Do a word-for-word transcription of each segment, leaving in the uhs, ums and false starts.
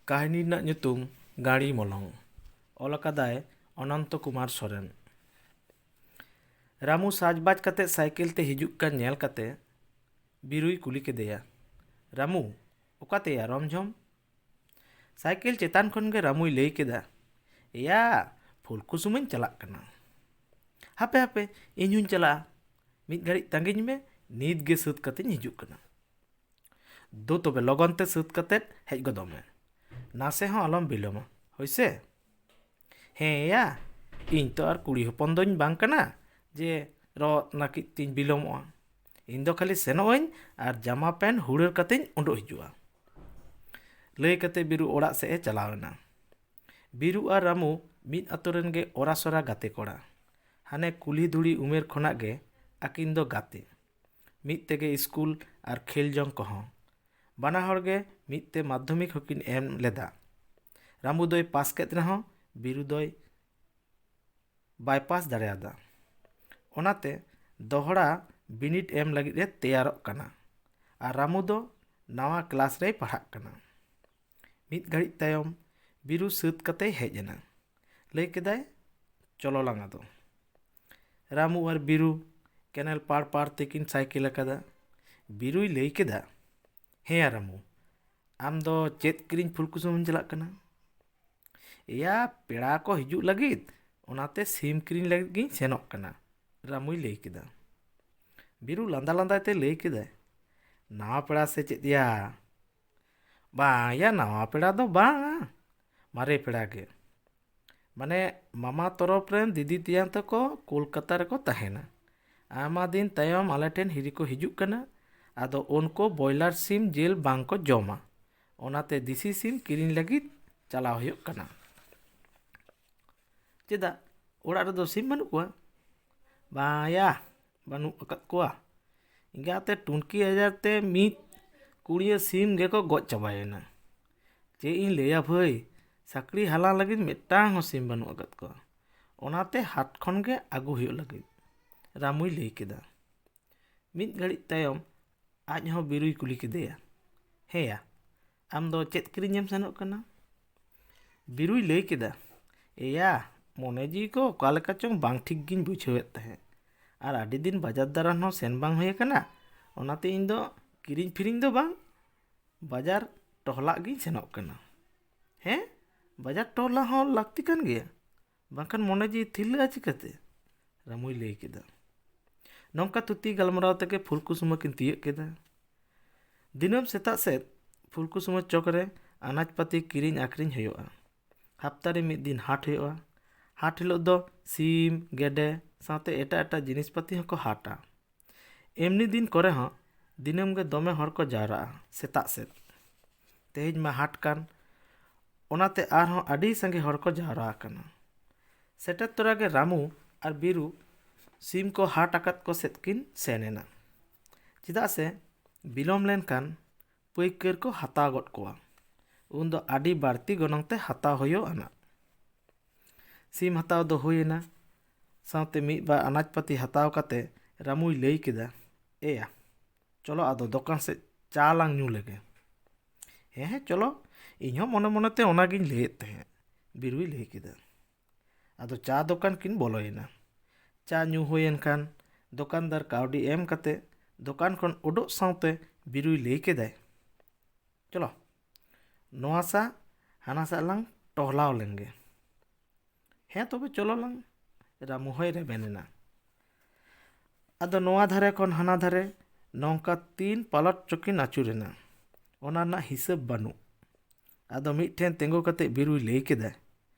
ᱠᱟᱹᱦᱱᱤ ᱨᱮᱱᱟᱜ ᱧᱩᱛᱩᱢ ᱜᱟᱹᱲᱤ ᱢᱚᱞᱚᱝ᱾ ᱚᱞ ᱟᱠᱟᱫᱟᱭ ᱚᱱᱚᱱᱛᱚ ᱠᱩᱢᱟᱨ ᱥᱚᱨᱮᱱ᱾ ᱨᱟᱢᱩ ᱥᱟᱡᱽᱵᱟᱡᱽ ᱠᱟᱛᱮ ᱥᱟᱭᱠᱮᱞ ᱛᱮ ᱦᱤᱡᱩᱜ ᱠᱟᱱ ᱧᱮᱞ ᱠᱟᱛᱮ ᱵᱤᱨᱩᱭ ᱠᱩᱞᱤ ᱠᱮᱫᱮᱭᱟ, "ᱨᱟᱢᱩ, ᱚᱠᱟᱛᱮᱭᱟ ᱨᱚᱢᱡᱷᱚᱢ?" ᱥᱟᱭᱠᱮᱞ ᱪᱮᱛᱟᱱ ᱠᱷᱚᱱ ᱜᱮ ᱨᱟᱢᱩᱭ ᱞᱟᱹᱭ ᱠᱮᱫᱟ, "ᱮᱭᱟ, ᱯᱷᱩᱞᱠᱩᱥᱩᱢᱟᱹᱧ ᱪᱟᱞᱟᱜ ᱠᱟᱱᱟ᱾ ᱦᱟᱯᱮ ᱦᱟᱯᱮ, ᱤᱧ ᱦᱚᱸᱧ ᱪᱟᱞᱟᱜᱼᱟ᱾ ᱢᱤᱫ ᱜᱷᱟᱹᱲᱤᱡ ᱛᱟᱺᱜᱤᱧ ᱢᱮ, ᱱᱤᱛ ᱜᱮ ᱥᱟᱹᱛ ᱠᱟᱛᱮᱧ ᱦᱤᱡᱩᱜ ᱠᱟᱱᱟ᱾ ᱫᱩ ᱛᱚᱵᱮ ᱞᱚᱜᱚᱱ ᱛᱮ ᱥᱟᱹᱛ ᱠᱟᱛᱮᱫ ᱦᱮᱡ ᱜᱚᱫᱚᱜ ᱢᱮ᱾ ᱱᱟᱥᱮ ᱦᱚᱸ ᱟᱞᱚᱢ ᱵᱤᱞᱚᱢᱟ, ᱦᱳᱭ ᱥᱮ?" "ᱦᱮᱸ ᱭᱟ, ᱤᱧ ᱛᱚ ᱟᱨ ᱠᱩᱲᱤ ᱦᱚᱯᱚᱱ ᱫᱚᱧ ᱵᱟᱝ ᱠᱟᱱᱟ ᱡᱮ ᱨᱚᱜ ᱱᱟᱹᱠᱤᱡ ᱛᱤᱧ ᱵᱤᱞᱚᱢᱚᱜᱼᱟ᱾ ᱤᱧ ᱫᱚ ᱠᱷᱟᱹᱞᱤ ᱥᱮᱱᱚᱜ ᱟᱹᱧ ᱟᱨ ᱡᱟᱢᱟ ᱯᱮᱱᱴ ᱦᱩᱲᱟᱹᱨ ᱠᱟᱛᱮᱧ ᱩᱰᱩᱠ ᱦᱤᱡᱩᱜᱼᱟ᱾" ᱞᱟᱹᱭ ᱠᱟᱛᱮ ᱵᱤᱨᱩ ᱚᱲᱟᱜ ᱥᱮᱫ ᱮ ᱪᱟᱞᱟᱣ ᱮᱱᱟ᱾ ᱵᱤᱨᱩ ᱟᱨ ᱨᱟᱢᱩ ᱢᱤᱫ ᱟᱛᱳ ᱨᱮᱱ ᱜᱮ ᱚᱨᱟᱥᱚᱨᱟ ᱜᱟᱛᱮ ᱠᱚᱲᱟ᱾ ᱦᱟᱱᱮ ᱠᱩᱞᱦᱤ ᱫᱷᱩᱲᱤ ᱩᱢᱮᱨ ᱠᱷᱚᱱᱟᱜ ᱜᱮ ᱟᱹᱠᱤᱱ ᱫᱚ ᱜᱟᱛᱮ᱾ ᱢᱤᱫ ᱛᱮᱜᱮ ᱤᱥᱠᱩᱞ ᱟᱨ ᱠᱷᱮᱞ ᱡᱚᱝ ᱠᱚᱦᱚᱸ᱾ ᱵᱟᱱᱟ ᱦᱚᱲ ᱜᱮ ᱢᱤᱫ ᱛᱮ ᱢᱟᱫᱽᱫᱷᱚᱢᱤᱠ ᱦᱚᱸᱠᱤᱱ ᱮᱢ ᱞᱮᱫᱟ᱾ ᱨᱟᱢᱩ ᱫᱚᱭ ᱯᱟᱥ ᱠᱮᱫ ᱨᱮᱦᱚᱸ ᱵᱤᱨᱩ ᱫᱚᱭ ᱵᱟᱭ ᱯᱟᱥ ᱫᱟᱲᱮᱭᱟᱫᱟ᱾ ᱚᱱᱟᱛᱮ ᱫᱚᱦᱲᱟ ᱵᱤᱱᱤᱰ ᱮᱢ ᱞᱟᱹᱜᱤᱫ ᱮ ᱛᱮᱭᱟᱨᱚᱜ ᱠᱟᱱᱟ ᱟᱨ ᱨᱟᱢᱩ ᱫᱚ ᱱᱟᱣᱟ ᱠᱞᱟᱥ ᱨᱮᱭ ᱯᱟᱲᱦᱟᱜ ᱠᱟᱱᱟ᱾ ᱢᱤᱫ ᱜᱷᱟᱹᱲᱤᱡ ᱛᱟᱭᱚᱢ ᱵᱤᱨᱩ ᱥᱟᱹᱛ ᱠᱟᱛᱮᱭ ᱦᱮᱡ ᱮᱱᱟ᱾ ᱞᱟᱹᱭ ᱠᱮᱫᱟᱭ, "ᱪᱚᱞᱚ ᱞᱟᱝ ᱟᱫᱚ᱾" ᱨᱟᱢᱩ ᱟᱨ ᱵᱤᱨᱩ ᱠᱮᱱᱮᱞ ᱯᱟᱲ ᱯᱟᱲ ᱛᱮᱠᱤᱱ ᱥᱟᱭᱠᱮᱞ ᱟᱠᱟᱫᱟ᱾ ᱵᱤᱨᱩᱭ ᱞᱟᱹᱭ ᱠᱮᱫᱟ, "ᱦᱮᱸ ᱭᱟ ᱨᱟᱢᱩ, ᱟᱢ ᱫᱚ ᱪᱮᱫ ᱠᱤᱨᱤᱧ ᱯᱷᱩᱞᱠᱩᱥᱩᱢ ᱮᱢ ᱪᱟᱞᱟᱜ ᱠᱟᱱᱟ?" "ᱮᱭᱟ, ᱯᱮᱲᱟ ᱠᱚ ᱦᱤᱡᱩᱜ ᱞᱟᱹᱜᱤᱫ, ᱚᱱᱟᱛᱮ ᱥᱤᱢ ᱠᱤᱨᱤᱧ ᱞᱟᱹᱜᱤᱫ ᱜᱤᱧ ᱥᱮᱱᱚᱜ ᱠᱟᱱᱟ," ᱨᱟᱢᱩᱭ ᱞᱟᱹᱭ ᱠᱮᱫᱟ᱾ ᱵᱤᱨᱩ ᱞᱟᱸᱫᱟ ᱞᱟᱸᱫᱟ ᱛᱮ ᱞᱟᱹᱭ ᱠᱮᱫᱟᱭ, "ᱱᱟᱣᱟ ᱯᱮᱲᱟ ᱥᱮ ᱪᱮᱫ ᱭᱟ?" "ᱵᱟᱝ ᱭᱟ, ᱱᱟᱣᱟ ᱯᱮᱲᱟ ᱫᱚ ᱵᱟᱝᱟ, ᱢᱟᱨᱮ ᱯᱮᱲᱟ ᱜᱮ᱾ ᱢᱟᱱᱮ, ᱢᱟᱢᱟ ᱛᱚᱨᱚᱯ ᱨᱮᱱ ᱫᱤᱫᱤ ᱛᱮᱭᱟᱝ ᱛᱟᱠᱚ ᱠᱳᱞᱠᱟᱛᱟ ᱨᱮᱠᱚ ᱛᱟᱦᱮᱱᱟ᱾ ᱟᱭᱢᱟ ᱫᱤᱱ ᱛᱟᱭᱚᱢ ᱟᱞᱮ ᱴᱷᱮᱱ ᱦᱤᱨᱤ ᱠᱚ ᱦᱤᱡᱩᱜ ᱠᱟᱱᱟ᱾ ᱟᱫᱚ ᱩᱱᱠᱩ ᱵᱚᱭᱞᱟᱨ ᱥᱤᱢ ᱡᱤᱞ ᱵᱟᱝ ᱠᱚ ᱡᱚᱢᱟ, ᱚᱱᱟᱛᱮ ᱫᱮᱥᱤ ᱥᱤᱢ ᱠᱤᱨᱤᱧ ᱞᱟᱹᱜᱤᱫ ᱪᱟᱞᱟᱣ ᱦᱩᱭᱩᱜ ᱠᱟᱱᱟ᱾" "ᱪᱮᱫᱟᱜ, ᱚᱲᱟᱜ ᱨᱮᱫᱚ ᱥᱤᱢ ᱵᱟᱹᱱᱩᱜ ᱠᱚᱣᱟ?" "ᱵᱟᱝ ᱭᱟ, ᱵᱟᱹᱱᱩᱜ ᱟᱠᱟᱫ ᱠᱚᱣᱟ᱾ ᱮᱸᱜᱟᱛᱮ ᱴᱩᱱᱠᱤ ᱟᱡᱟᱨ ᱛᱮ ᱢᱤᱫ ᱠᱩᱲᱤᱭᱟᱹ ᱥᱤᱢ ᱜᱮᱠᱚ ᱜᱚᱡ ᱪᱟᱵᱟᱭᱮᱱᱟ᱾ ᱪᱮᱫ ᱤᱧ ᱞᱟᱹᱭᱟ ᱵᱷᱟᱹᱭ, ᱥᱟᱠᱲᱤ ᱦᱟᱞᱟᱝ ᱞᱟᱹᱜᱤᱫ ᱢᱤᱫᱴᱟᱝ ᱦᱚᱸ ᱥᱤᱢ ᱵᱟᱹᱱᱩᱜ ᱟᱠᱟᱫ ᱠᱚᱣᱟ᱾ ᱚᱱᱟᱛᱮ ᱦᱟᱴ ᱠᱷᱚᱱ ᱜᱮ ᱟᱹᱜᱩ ᱦᱩᱭᱩᱜ ᱞᱟᱹᱜᱤᱫ," ᱨᱟᱢᱩᱭ ᱞᱟᱹᱭ ᱠᱮᱫᱟ᱾ ᱢᱤᱫ ᱜᱷᱟᱹᱲᱤᱡ ᱛᱟᱭᱚᱢ ᱟᱡ ᱦᱚᱸ ᱵᱤᱨᱩᱭ ᱠᱩᱞᱤ ᱠᱮᱫᱮᱭᱟ, "ᱦᱮᱸᱭᱟ, ᱟᱢ ᱫᱚ ᱪᱮᱫ ᱠᱤᱨᱤᱧᱮᱢ ᱥᱮᱱᱚᱜ ᱠᱟᱱᱟ? ᱵᱤᱨᱩᱭ ᱞᱟᱹᱭ ᱠᱮᱫᱟ, ᱮᱭᱟ, ᱢᱚᱱᱮ ᱡᱤᱣᱤ ᱠᱚ ᱚᱠᱟ ᱞᱮᱠᱟ ᱪᱚᱝ ᱵᱟᱝ ᱴᱷᱤᱠ ᱜᱤᱧ ᱵᱩᱡᱷᱟᱹᱣᱮᱫ ᱛᱟᱦᱮᱸᱫ᱾ ᱟᱨ ᱟᱹᱰᱤ ᱫᱤᱱ ᱵᱟᱡᱟᱨ ᱫᱟᱬᱟᱱ ᱦᱚᱸ ᱥᱮᱱ ᱵᱟᱝ ᱦᱩᱭ ᱟᱠᱟᱱᱟ, ᱚᱱᱟᱛᱮ ᱤᱧ ᱫᱚ ᱠᱤᱨᱤᱧ ᱯᱷᱤᱨᱤᱧ ᱫᱚ ᱵᱟᱝ, ᱵᱟᱡᱟᱨ ᱴᱚᱦᱞᱟᱜ ᱜᱤᱧ ᱥᱮᱱᱚᱜ ᱠᱟᱱᱟ᱾ ᱦᱮᱸ, ᱵᱟᱡᱟᱨ ᱴᱚᱦᱞᱟ ᱦᱚᱸ ᱞᱟᱹᱠᱛᱤ ᱠᱟᱱ ᱜᱮᱭᱟ, ᱵᱟᱝᱠᱷᱟᱱ ᱢᱚᱱᱮ ᱡᱤᱣᱤ ᱛᱷᱤᱨᱞᱟᱹᱜᱼᱟ ᱪᱤᱠᱟᱹᱛᱮ? ᱨᱟᱢᱩᱭ ᱞᱟᱹᱭ ᱠᱮᱫᱟ᱾ ᱱᱚᱝᱠᱟ ᱛᱷᱩᱛᱤ ᱜᱟᱞᱢᱟᱨᱟᱣ ᱛᱮᱜᱮ ᱯᱷᱩᱞᱠᱩᱥᱩᱢᱟᱹ ᱠᱤᱱ ᱛᱤᱭᱟᱹᱜ ᱠᱮᱫᱟ᱾ ᱫᱤᱱᱟᱹᱢ ᱥᱮᱛᱟᱜ ᱥᱮᱫ ᱯᱷᱩᱞᱠᱩᱥᱩᱢᱟᱹ ᱪᱚᱠ ᱨᱮ ᱟᱱᱟᱡᱽ ᱯᱟᱹᱛᱤ ᱠᱤᱨᱤᱧ ᱟᱹᱠᱷᱨᱤᱧ ᱦᱩᱭᱩᱜᱼᱟ᱾ ᱦᱟᱯᱛᱟ ᱨᱮ ᱢᱤᱫ ᱫᱤᱱ ᱦᱟᱴ ᱦᱩᱭᱩᱜᱼᱟ᱾ ᱦᱟᱴ ᱦᱤᱞᱳᱜ ᱫᱚ ᱥᱤᱢ, ᱜᱮᱰᱮ ᱥᱟᱶᱛᱮ ᱮᱴᱟᱜ ᱮᱴᱟᱜ ᱡᱤᱱᱤᱥ ᱯᱟᱹᱛᱤ ᱦᱚᱸᱠᱚ ᱦᱟᱴᱟ᱾ ᱮᱢᱱᱤ ᱫᱤᱱ ᱠᱚᱨᱮ ᱦᱚᱸ ᱫᱤᱱᱟᱹᱢ ᱜᱮ ᱫᱚᱢᱮ ᱦᱚᱲ ᱠᱚ ᱡᱟᱣᱨᱟᱜᱼᱟ ᱥᱮᱛᱟᱜ ᱥᱮᱫ᱾ ᱛᱮᱦᱮᱧ ᱢᱟ ᱦᱟᱴ ᱠᱟᱱ, ᱚᱱᱟᱛᱮ ᱟᱨᱦᱚᱸ ᱟᱹᱰᱤ ᱥᱟᱸᱜᱮ ᱦᱚᱲ ᱠᱚ ᱡᱟᱣᱨᱟ ᱟᱠᱟᱱᱟ᱾ ᱥᱮᱴᱮᱨ ᱛᱚᱨᱟ ᱜᱮ ᱨᱟᱢᱩ ᱟᱨ ᱵᱤᱨᱩ ᱥᱤᱢ ᱠᱚ ᱦᱟᱴ ᱟᱠᱟᱫ ᱠᱚ ᱥᱮᱫ ᱠᱤᱱ ᱥᱮᱱ ᱮᱱᱟ᱾ ᱪᱮᱫᱟᱜ ᱥᱮ ᱵᱤᱞᱚᱢ ᱞᱮᱱᱠᱷᱟᱱ ᱯᱟᱹᱭᱠᱟᱹᱨ ᱠᱚ ᱦᱟᱛᱟᱣ ᱜᱚᱫ ᱠᱚᱣᱟ᱾ ᱩᱱᱫᱚ ᱟᱹᱰᱤ ᱵᱟᱹᱲᱛᱤ ᱜᱚᱱᱚᱝ ᱛᱮ ᱦᱟᱛᱟᱣ ᱦᱩᱭᱩᱜ ᱟᱱᱟ᱾ ᱥᱤᱢ ᱦᱟᱛᱟᱣ ᱫᱚ ᱦᱩᱭ ᱮᱱᱟ᱾ ᱥᱟᱶᱛᱮ ᱢᱤᱫ ᱵᱟᱨ ᱟᱱᱟᱡᱽ ᱯᱟᱹᱛᱤ ᱦᱟᱛᱟᱣ ᱠᱟᱛᱮ ᱨᱟᱢᱩᱭ ᱞᱟᱹᱭ ᱠᱮᱫᱟ, ᱮᱭᱟ, ᱪᱚᱞᱚ ᱟᱫᱚ ᱫᱚᱠᱟᱱ ᱥᱮᱫ ᱪᱟ ᱞᱟᱝ ᱧᱩ ᱞᱮᱜᱮ᱾ ᱦᱮᱸ ᱦᱮᱸ, ᱪᱚᱞᱚ, ᱤᱧᱦᱚᱸ ᱢᱚᱱᱮ ᱢᱚᱱᱮᱛᱮ ᱚᱱᱟᱜᱤᱧ ᱞᱟᱹᱭᱮᱫ ᱛᱟᱦᱮᱸᱫ, ᱵᱤᱨᱩᱭ ᱞᱟᱹᱭ ᱠᱮᱫᱟ᱾ ᱟᱫᱚ ᱪᱟ ᱫᱚᱠᱟᱱ ᱠᱤᱱ ᱵᱚᱞᱚᱭᱮᱱᱟ᱾ ᱪᱟ ᱧᱩ ᱦᱩᱭᱮᱱ ᱠᱷᱟᱱ ᱫᱚᱠᱟᱱᱫᱟᱨ ᱠᱟᱹᱣᱰᱤ ᱮᱢ ᱠᱟᱛᱮ ᱫᱚᱠᱟᱱ ᱠᱷᱚᱱ ᱩᱰᱩᱠ ᱥᱟᱶᱛᱮ ᱵᱤᱨᱩᱭ ᱞᱟᱹᱭ ᱠᱮᱫᱟᱭ, ᱪᱚᱞᱚ, ᱱᱚᱣᱟ ᱥᱟ ᱦᱟᱱᱟ ᱥᱟ ᱞᱟᱝ ᱴᱚᱦᱞᱟᱣ ᱞᱮᱱᱜᱮ᱾ ᱦᱮᱸ ᱛᱚᱵᱮ ᱪᱚᱞᱚ ᱞᱟᱝ, ᱨᱟᱢᱩ ᱦᱚᱸᱭ ᱨᱮᱵᱮᱱ ᱮᱱᱟ᱾ ᱟᱫᱚ ᱱᱚᱣᱟ ᱫᱷᱟᱨᱮ ᱠᱷᱚᱱ ᱦᱟᱱᱟ ᱫᱷᱟᱨᱮ ᱱᱚᱝᱠᱟ ᱛᱤᱱ ᱯᱟᱞᱚᱴ ᱪᱚᱠᱤᱱ ᱟᱹᱪᱩᱨ ᱮᱱᱟ, ᱚᱱᱟ ᱨᱮᱱᱟᱜ ᱦᱤᱥᱟᱹᱵ ᱵᱟᱹᱱᱩᱜ᱾ ᱟᱫᱚ ᱢᱤᱫ ᱴᱷᱮᱱ ᱛᱤᱸᱜᱩ ᱠᱟᱛᱮ ᱵᱤᱨᱩᱭ ᱞᱟᱹᱭ ᱠᱮᱫᱟ,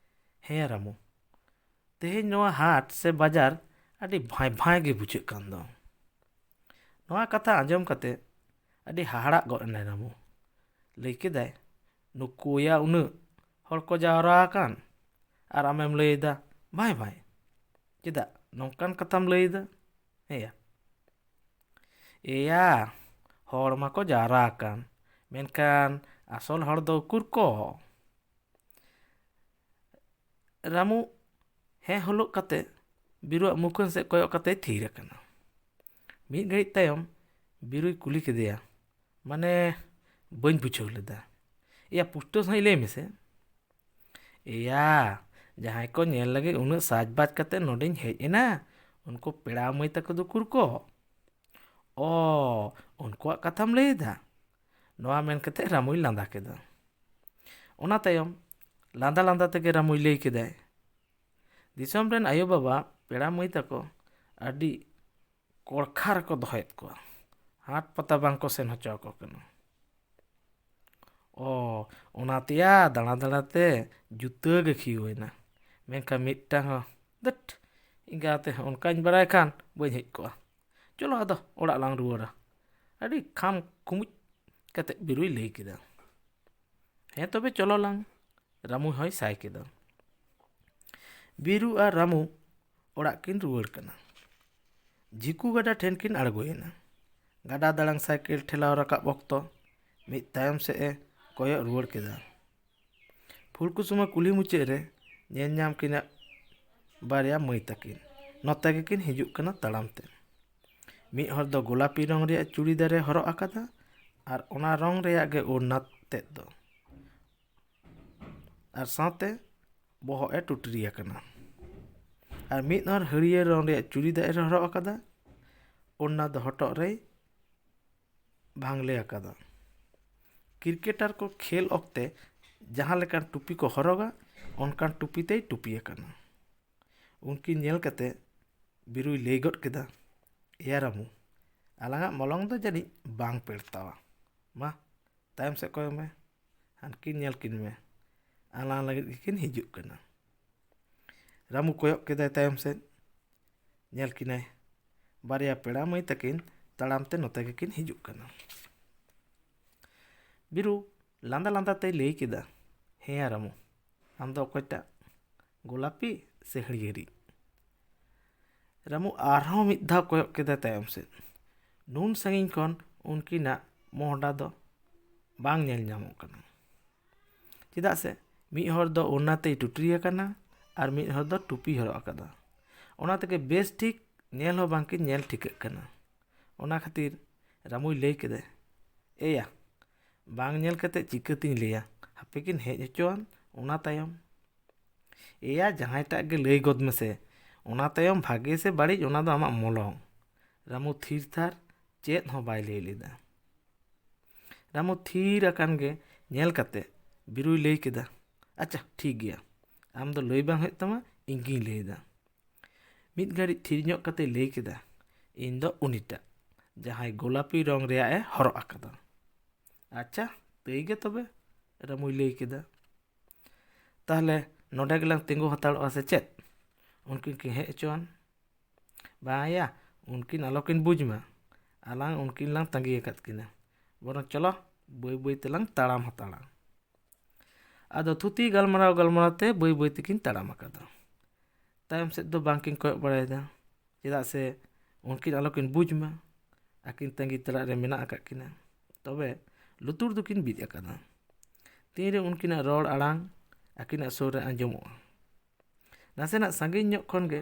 ᱦᱮᱸ ᱨᱟᱢᱩ, ᱛᱮᱦᱮᱧ ᱱᱚᱣᱟ ᱦᱟᱴ ᱥᱮ ᱵᱟᱡᱟᱨ ᱟᱹᱰᱤ ᱵᱷᱟᱸᱭ ᱵᱷᱟᱸᱭ ᱜᱮ ᱵᱩᱡᱷᱟᱹᱜ ᱠᱟᱱ ᱫᱚ᱾ ᱱᱚᱣᱟ ᱠᱟᱛᱷᱟ ᱟᱸᱡᱚᱢ ᱠᱟᱛᱮ ᱟᱹᱰᱤ ᱦᱟᱦᱟᱲᱟᱜ ᱜᱚᱫ ᱮᱱᱟᱭ ᱨᱟᱢᱩ᱾ ᱞᱟᱹᱭ ᱠᱮᱫᱟᱭ, ᱱᱩᱠᱩᱭᱟ ᱩᱱᱟᱹᱜ ᱦᱚᱲ ᱠᱚ ᱡᱟᱣᱨᱟ ᱟᱠᱟᱱ, ᱟᱨ ᱟᱢᱮᱢ ᱞᱟᱹᱭᱮᱫᱟ ᱵᱷᱟᱸᱭ ᱵᱷᱟᱸᱭ᱾ ᱪᱮᱫᱟᱜ ᱱᱚᱝᱠᱟᱱ ᱠᱟᱛᱷᱟᱢ ᱞᱟᱹᱭᱮᱫᱟ? ᱦᱮᱸᱭᱟ᱾ ᱮᱭᱟ, ᱦᱚᱲ ᱢᱟᱠᱚ ᱡᱟᱣᱨᱟ ᱟᱠᱟᱱ, ᱢᱮᱱᱠᱷᱟᱱ ᱟᱥᱚᱞ ᱦᱚᱲ ᱫᱚ ᱩᱠᱩᱨ ᱠᱚ? ᱨᱟᱢᱩ ᱦᱮᱸ ᱦᱚᱞᱚᱜ ᱠᱟᱛᱮ ᱵᱤᱨᱩᱣᱟᱜ ᱢᱩᱠᱷᱟᱹᱱ ᱥᱮᱫ ᱠᱚᱭᱚᱜ ᱠᱟᱛᱮᱭ ᱛᱷᱤᱨ ᱟᱠᱟᱱᱟ᱾ ᱢᱤᱫ ᱜᱷᱟᱹᱲᱤᱡ ᱛᱟᱭᱚᱢ ᱵᱤᱨᱩᱭ ᱠᱩᱞᱤ ᱠᱮᱫᱮᱭᱟ, ᱢᱟᱱᱮ, ᱵᱟᱹᱧ ᱵᱩᱡᱷᱟᱹᱣ ᱞᱮᱫᱟ᱾ ᱮᱭᱟ, ᱯᱩᱥᱴᱟᱹᱣ ᱥᱟᱺᱦᱤᱡ ᱞᱟᱹᱭ ᱢᱮᱥᱮ᱾ ᱮᱭᱟ, ᱡᱟᱦᱟᱸᱭ ᱠᱚ ᱧᱮᱞ ᱞᱟᱹᱜᱤᱫ ᱩᱱᱟᱹᱜ ᱥᱟᱡᱽᱵᱟᱡᱽ ᱠᱟᱛᱮ ᱱᱚᱰᱮᱧ ᱦᱮᱡ ᱮᱱᱟ, ᱩᱱᱠᱩ ᱯᱮᱲᱟ ᱢᱟᱹᱭ ᱛᱟᱠᱚ ᱫᱚ ᱩᱠᱩᱨ ᱠᱚ? ᱚ, ᱩᱱᱠᱩᱣᱟᱜ ᱠᱟᱛᱷᱟᱢ ᱞᱟᱹᱭ ᱮᱫᱟ? ᱱᱚᱣᱟ ᱢᱮᱱ ᱠᱟᱛᱮ ᱨᱟᱢᱩᱭ ᱞᱟᱸᱫᱟ ᱠᱮᱫᱟ᱾ ᱚᱱᱟ ᱛᱟᱭᱚᱢ ᱞᱟᱸᱫᱟ ᱞᱟᱸᱫᱟ ᱛᱮᱜᱮ ᱨᱟᱢᱩᱭ ᱞᱟᱹᱭ ᱠᱮᱫᱟᱭ, ᱫᱤᱥᱚᱢ ᱨᱮᱱ ᱟᱭᱳᱼᱵᱟᱵᱟ ᱯᱮᱲᱟ ᱢᱟᱹᱭ ᱛᱟᱠᱚ ᱟᱹᱰᱤ ᱠᱚᱲᱠᱷᱟ ᱨᱮᱠᱚ ᱫᱚᱦᱚᱭᱮᱫ ᱠᱚᱣᱟ, ᱦᱟᱴ ᱯᱟᱛᱟ ᱵᱟᱝ ᱠᱚ ᱥᱮᱱ ᱦᱚᱪᱚ ᱟᱠᱚ ᱠᱟᱱᱟ᱾ ᱚ, ᱚᱱᱟᱛᱮᱭᱟ ᱫᱟᱬᱟ ᱫᱟᱬᱟ ᱛᱮ ᱡᱩᱛᱟᱹ ᱜᱮ ᱠᱷᱤᱭᱩᱣᱮᱱᱟ᱾ ᱢᱮᱱᱠᱷᱟᱱ ᱢᱤᱫᱴᱟᱝ ᱦᱚᱸ, ᱫᱷᱟᱹᱴ, ᱮᱸᱜᱟᱛᱮ ᱚᱱᱠᱟᱧ ᱵᱟᱲᱟᱭ ᱠᱷᱟᱱ ᱵᱟᱹᱧ ᱦᱮᱡ ᱠᱚᱜᱼᱟ᱾ ᱪᱚᱞᱚ ᱟᱫᱚ ᱚᱲᱟᱜ ᱞᱟᱝ ᱨᱩᱣᱟᱹᱲᱟ, ᱟᱹᱰᱤ ᱠᱷᱟᱢ ᱠᱷᱩᱢᱩᱡ ᱠᱟᱛᱮ ᱵᱤᱨᱩᱭ ᱞᱟᱹᱭ ᱠᱮᱫᱟ᱾ ᱦᱮᱸ ᱛᱚᱵᱮ ᱪᱚᱞᱚ ᱞᱟᱝ, ᱨᱟᱢᱩ ᱦᱚᱸᱭ ᱥᱟᱭ ᱠᱮᱫᱟ᱾ ᱵᱤᱨᱩ ᱟᱨ ᱨᱟᱢᱩ ᱚᱲᱟᱜ ᱠᱤᱱ ᱨᱩᱣᱟᱹᱲ ᱠᱟᱱᱟ᱾ ᱡᱷᱤᱠᱩ ᱜᱟᱰᱟ ᱴᱷᱮᱱ ᱠᱤᱱ ᱟᱬᱜᱚᱭᱮᱱᱟ᱾ ᱜᱟᱰᱟ ᱫᱟᱲᱟᱝ ᱥᱟᱭᱠᱮᱞ ᱴᱷᱮᱞᱟᱣ ᱨᱟᱠᱟᱵ ᱚᱠᱛᱚ ᱢᱤᱫ ᱛᱟᱭᱚᱢ ᱥᱮᱫ ᱮ ᱠᱚᱭᱚᱜ ᱨᱩᱣᱟᱹᱲ ᱠᱮᱫᱟ᱾ ᱯᱷᱩᱞᱠᱩᱥᱩᱢᱟ ᱠᱩᱞᱦᱤ ᱢᱩᱪᱟᱹᱫ ᱨᱮ ᱧᱮᱞ ᱧᱟᱢ ᱠᱤᱱᱟ ᱵᱟᱨᱭᱟ ᱢᱟᱹᱭ ᱛᱟᱹᱠᱤᱱ᱾ ᱱᱚᱛᱮ ᱜᱮᱠᱤᱱ ᱦᱤᱡᱩᱜ ᱠᱟᱱᱟ ᱛᱟᱲᱟᱢ ᱛᱮ᱾ ᱢᱤᱫ ᱦᱚᱲ ᱫᱚ ᱜᱳᱞᱟᱯᱤ ᱨᱚᱝ ᱨᱮᱭᱟᱜ ᱪᱩᱲᱤᱫᱟᱨ ᱮ ᱦᱚᱨᱚᱜ ᱟᱠᱟᱫᱟ ᱟᱨ ᱚᱱᱟ ᱨᱚᱝ ᱨᱮᱭᱟᱜ ᱜᱮ ᱳᱲᱱᱟ ᱛᱮᱫ ᱫᱚ, ᱟᱨ ᱥᱟᱶᱛᱮ ᱵᱚᱦᱚᱜ ᱮ ᱴᱩᱴᱨᱤ ᱟᱠᱟᱱᱟ᱾ ᱟᱨ ᱢᱤᱫ ᱦᱚᱲ ᱦᱟᱹᱨᱭᱟᱹᱲ ᱨᱚᱝ ᱨᱮᱭᱟᱜ ᱪᱩᱲᱤᱫᱟᱨ ᱮ ᱦᱚᱨᱚᱜ ᱟᱠᱟᱫᱟ, ᱳᱲᱱᱟ ᱫᱚ ᱦᱚᱴᱚᱜ ᱨᱮᱭ ᱵᱷᱟᱝᱞᱮ ᱟᱠᱟᱫᱟ᱾ ᱠᱨᱤᱠᱮᱴᱟᱨ ᱠᱚ ᱠᱷᱮᱞ ᱚᱠᱛᱮ ᱡᱟᱦᱟᱸ ᱞᱮᱠᱟᱱ ᱴᱩᱯᱤ ᱠᱚ ᱦᱚᱨᱚᱜᱟ, ᱚᱱᱠᱟᱱ ᱴᱩᱯᱤ ᱛᱮᱭ ᱴᱩᱯᱤ ᱟᱠᱟᱱᱟ᱾ ᱩᱱᱠᱤᱱ ᱧᱮᱞ ᱠᱟᱛᱮ ᱵᱤᱨᱩᱭ ᱞᱟᱹᱭ ᱜᱚᱫ ᱠᱮᱫᱟ, ᱮᱭᱟ ᱨᱟᱢᱩ, ᱟᱞᱟᱝᱟᱜ ᱢᱚᱞᱚᱝ ᱫᱚ ᱡᱟᱹᱱᱤᱡ ᱵᱟᱝ ᱯᱮᱲᱛᱟᱣᱟ᱾ ᱢᱟ, ᱛᱟᱭᱚᱢ ᱥᱮᱫ ᱠᱚᱭᱚᱜ ᱢᱮ, ᱦᱟᱱᱠᱤᱱ ᱧᱮᱞ ᱠᱤᱱ ᱢᱮ, ᱟᱞᱟᱝ ᱞᱟᱹᱜᱤᱫ ᱜᱮᱠᱤᱱ ᱦᱤᱡᱩᱜ ᱠᱟᱱᱟ᱾ ᱨᱟᱢᱩ ᱠᱚᱭᱚᱜ ᱠᱮᱫᱟᱭ ᱛᱟᱭᱚᱢ ᱥᱮᱫ, ᱧᱮᱞ ᱠᱤᱱᱟᱭ ᱵᱟᱨᱭᱟ ᱯᱮᱲᱟ ᱢᱟᱹᱭ ᱛᱟᱹᱠᱤᱱ ᱛᱟᱲᱟᱢ ᱛᱮ ᱱᱚᱛᱮ ᱜᱮᱠᱤᱱ ᱦᱤᱡᱩᱜ ᱠᱟᱱᱟ᱾ ᱵᱤᱨᱩ ᱞᱟᱸᱫᱟ ᱞᱟᱸᱫᱟ ᱛᱮᱭ ᱞᱟᱹᱭ ᱠᱮᱫᱟ, ᱦᱮᱸᱭᱟ ᱨᱟᱢᱩ, ᱟᱢ ᱫᱚ ᱚᱠᱚᱭᱴᱟᱜ, ᱜᱳᱞᱟᱯᱤ ᱥᱮ ᱦᱟᱹᱨᱭᱟᱹᱲᱤᱡ? ᱨᱟᱢᱩ ᱟᱨᱦᱚᱸ ᱢᱤᱫ ᱫᱷᱟᱣ ᱠᱚᱭᱚᱜ ᱠᱮᱫᱟᱭ ᱛᱟᱭᱚᱢ ᱥᱮᱫ᱾ ᱱᱩᱱ ᱥᱟᱺᱜᱤᱧ ᱠᱷᱚᱱ ᱩᱱᱠᱤᱱᱟᱜ ᱢᱚᱦᱰᱟ ᱫᱚ ᱵᱟᱝ ᱧᱮᱞ ᱧᱟᱢᱚᱜ ᱠᱟᱱᱟ, ᱪᱮᱫᱟᱜ ᱥᱮ ᱢᱤᱫ ᱦᱚᱲ ᱫᱚ ᱳᱲᱱᱟ ᱛᱮᱭ ᱴᱩᱴᱨᱤ ᱟᱠᱟᱱᱟ ᱟᱨ ᱢᱤᱫ ᱦᱚᱲ ᱫᱚ ᱴᱩᱯᱤ ᱦᱚᱨᱚᱜ ᱟᱠᱟᱫᱟ᱾ ᱚᱱᱟ ᱛᱮᱜᱮ ᱵᱮᱥ ᱴᱷᱤᱠ ᱧᱮᱞ ᱦᱚᱸ ᱵᱟᱝᱠᱤᱱ ᱧᱮᱞ ᱴᱷᱤᱠᱟᱹᱜ ᱠᱟᱱᱟ᱾ ᱚᱱᱟ ᱠᱷᱟᱹᱛᱤᱨ ᱨᱟᱢᱩᱭ ᱞᱟᱹᱭ ᱠᱮᱫᱟ, ᱮᱭᱟ, ᱵᱟᱝ ᱧᱮᱞ ᱠᱟᱛᱮ ᱪᱤᱠᱟᱹᱛᱤᱧ ᱞᱟᱹᱭᱟ? ᱦᱟᱯᱮ ᱠᱤᱱ ᱦᱮᱡ ᱦᱚᱪᱚᱣᱟᱱ, ᱚᱱᱟ ᱛᱟᱭᱚᱢ᱾ ᱮᱭᱟ, ᱡᱟᱦᱟᱸᱭᱴᱟᱜ ᱜᱮ ᱞᱟᱹᱭ ᱜᱚᱫ ᱢᱮᱥᱮ, ᱚᱱᱟ ᱛᱟᱭᱚᱢ ᱵᱷᱟᱜᱮ ᱥᱮ ᱵᱟᱹᱲᱤᱡ, ᱚᱱᱟ ᱫᱚ ᱟᱢᱟᱜ ᱢᱚᱞᱚᱝ᱾ ᱨᱟᱢᱩ ᱛᱷᱤᱨ ᱛᱷᱟᱨ, ᱪᱮᱫ ᱦᱚᱸ ᱵᱟᱭ ᱞᱟᱹᱭ ᱞᱮᱫᱟ᱾ ᱨᱟᱢᱩ ᱛᱷᱤᱨ ᱟᱠᱟᱱ ᱜᱮ ᱧᱮᱞ ᱠᱟᱛᱮ ᱵᱤᱨᱩᱭ ᱞᱟᱹᱭ ᱠᱮᱫᱟ, "ᱟᱪᱪᱷᱟ, ᱴᱷᱤᱠ ᱜᱮᱭᱟ, ᱟᱢ ᱫᱚ ᱞᱟᱹᱭ ᱵᱟᱝ ᱦᱩᱭᱩᱜ ᱛᱟᱢᱟ, ᱤᱧ ᱜᱤᱧ ᱞᱟᱹᱭ ᱮᱫᱟ᱾" ᱢᱤᱫ ᱜᱷᱟᱹᱲᱤᱡ ᱛᱷᱤᱨ ᱧᱚᱜ ᱠᱟᱛᱮ ᱞᱟᱹᱭ ᱠᱮᱫᱟ, "ᱤᱧ ᱫᱚ ᱩᱱᱤᱴᱟᱜ, ᱡᱟᱦᱟᱸᱭ ᱜᱳᱞᱟᱯᱤ ᱨᱚᱝ ᱨᱮᱭᱟᱜ ᱮ ᱦᱚᱨᱚᱜ ᱟᱠᱟᱫᱟ᱾" "ᱟᱪᱪᱷᱟ, ᱛᱟᱹᱭ ᱜᱮ ᱛᱚᱵᱮ," ᱨᱟᱢᱩᱭ ᱞᱟᱹᱭ ᱠᱮᱫᱟ᱾ "ᱛᱟᱦᱞᱮ ᱱᱚᱰᱮ ᱜᱮᱞᱟᱝ ᱛᱤᱸᱜᱩ ᱦᱟᱛᱟᱲᱚᱜᱼᱟ ᱥᱮ ᱪᱮᱫ? ᱩᱱᱠᱤᱱ ᱠᱤᱱ ᱦᱮᱡ ᱦᱚᱪᱚᱣᱟᱱ?" "ᱵᱟᱝ ᱭᱟ, ᱩᱱᱠᱤᱱ ᱟᱞᱚᱠᱤᱱ ᱵᱩᱡᱽ ᱢᱟ, ᱟᱞᱟᱝ ᱩᱱᱠᱤᱱ ᱞᱟᱝ ᱛᱟᱺᱜᱤ ᱟᱠᱟᱫ ᱠᱤᱱᱟ᱾ ᱵᱚᱨᱚᱝ ᱪᱚᱞᱚ, ᱵᱟᱹᱭ ᱵᱟᱹᱭ ᱛᱮᱞᱟᱝ ᱛᱟᱲᱟᱢ ᱦᱟᱛᱟᱲᱟ᱾" ᱟᱫᱚ ᱛᱷᱩᱛᱤ ᱜᱟᱞᱢᱟᱨᱟᱣ ᱜᱟᱞᱢᱟᱨᱟᱣ ᱛᱮ ᱵᱟᱹᱭ ᱵᱟᱹᱭ ᱛᱮᱠᱤᱱ ᱛᱟᱲᱟᱢ ᱟᱠᱟᱫᱟ᱾ ᱛᱟᱭᱚᱢ ᱥᱮᱫ ᱫᱚ ᱵᱟᱝᱠᱤᱱ ᱠᱚᱭᱚᱜ ᱵᱟᱲᱟᱭᱮᱫᱟ, ᱪᱮᱫᱟᱜ ᱥᱮ ᱩᱱᱠᱤᱱ ᱟᱞᱚᱠᱤᱱ ᱵᱩᱡᱽ ᱢᱟ, ᱟᱹᱠᱤᱱ ᱛᱟᱺᱜᱤ ᱛᱟᱲᱟᱜ ᱨᱮ ᱢᱮᱱᱟᱜ ᱟᱠᱟᱫ ᱠᱤᱱᱟ᱾ ᱛᱚᱵᱮ ᱞᱩᱛᱩᱨ ᱫᱚᱠᱤᱱ ᱵᱤᱫ ᱟᱠᱟᱫᱟ᱾ ᱛᱤᱱᱨᱮ ᱩᱱᱠᱤᱱᱟᱜ ᱨᱚᱲ ᱟᱲᱟᱝ ᱟᱹᱠᱤᱱᱟᱜ ᱥᱩᱨ ᱨᱮ ᱟᱸᱡᱚᱢᱚᱜᱼᱟ, ᱱᱟᱥᱮᱱᱟᱜ ᱥᱟᱺᱜᱤᱧ ᱧᱚᱜ ᱠᱷᱚᱱ ᱜᱮ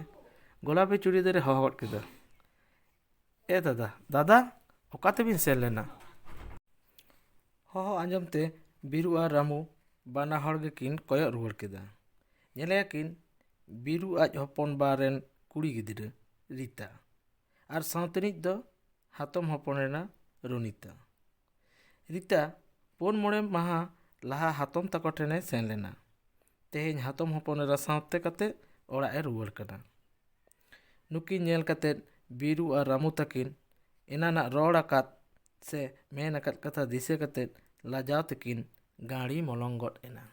ᱜᱳᱞᱟᱯᱤ ᱪᱩᱲᱤᱫᱟᱨᱮ ᱦᱚᱦᱚ ᱜᱚᱫ ᱠᱮᱫᱟ, "ᱮ ᱫᱟᱫᱟ, ᱫᱟᱫᱟ, ᱚᱠᱟ ᱛᱮᱵᱤᱱ ᱥᱮᱱ ᱞᱮᱱᱟ?" ᱦᱚᱦᱚ ᱟᱸᱡᱚᱢ ᱛᱮ ᱵᱤᱨᱩ ᱟᱨ ᱨᱟᱢᱩ ᱵᱟᱱᱟ ᱦᱚᱲ ᱜᱮᱠᱤᱱ ᱠᱚᱭᱚᱜ ᱨᱩᱣᱟᱹᱲ ᱠᱮᱫᱟ᱾ ᱧᱮᱞᱮᱭᱟᱠᱤᱱ ᱵᱤᱨᱩ ᱟᱡ ᱦᱚᱯᱚᱱ ᱵᱟ ᱨᱮᱱ ᱠᱩᱲᱤ ᱜᱤᱫᱽᱨᱟᱹ ᱨᱤᱛᱟ ᱟᱨ ᱥᱟᱶᱛᱮᱱᱤᱡ ᱫᱚ ᱦᱟᱛᱚᱢ ᱦᱚᱯᱚᱱ ᱨᱮᱱᱟᱜ ᱨᱚᱱᱤᱛᱟ᱾ ᱨᱤᱛᱟ ᱯᱩᱱ ᱢᱚᱬᱮ ᱢᱟᱦᱟ ᱞᱟᱦᱟ ᱦᱟᱛᱚᱢ ᱛᱟᱠᱚ ᱴᱷᱮᱱᱮ ᱥᱮᱱ ᱞᱮᱱᱟ᱾ ᱛᱮᱦᱮᱧ ᱦᱟᱛᱚᱢ ᱦᱚᱯᱚᱱ ᱮᱨᱟ ᱥᱟᱶᱛᱮ ᱠᱟᱛᱮ ᱚᱲᱟᱜ ᱮ ᱨᱩᱣᱟᱹᱲ ᱠᱟᱱᱟ᱾ ᱱᱩᱠᱤᱱ ᱧᱮᱞ ᱠᱟᱛᱮ ᱵᱤᱨᱩ ᱟᱨ ᱨᱟᱢᱩ ᱛᱟᱹᱠᱤᱱ ᱮᱱᱟᱱᱟᱜ ᱨᱚᱲ ᱟᱠᱟᱫ ᱥᱮ ᱢᱮᱱ ᱟᱠᱟᱫ ᱠᱟᱛᱷᱟ ᱫᱤᱥᱟᱹ ᱠᱟᱛᱮ ᱞᱟᱡᱟᱣ ᱛᱮᱠᱤᱱ ᱜᱟᱹᱲᱤ ᱢᱚᱞᱚᱝ ᱜᱚᱫ ᱮᱱᱟ᱾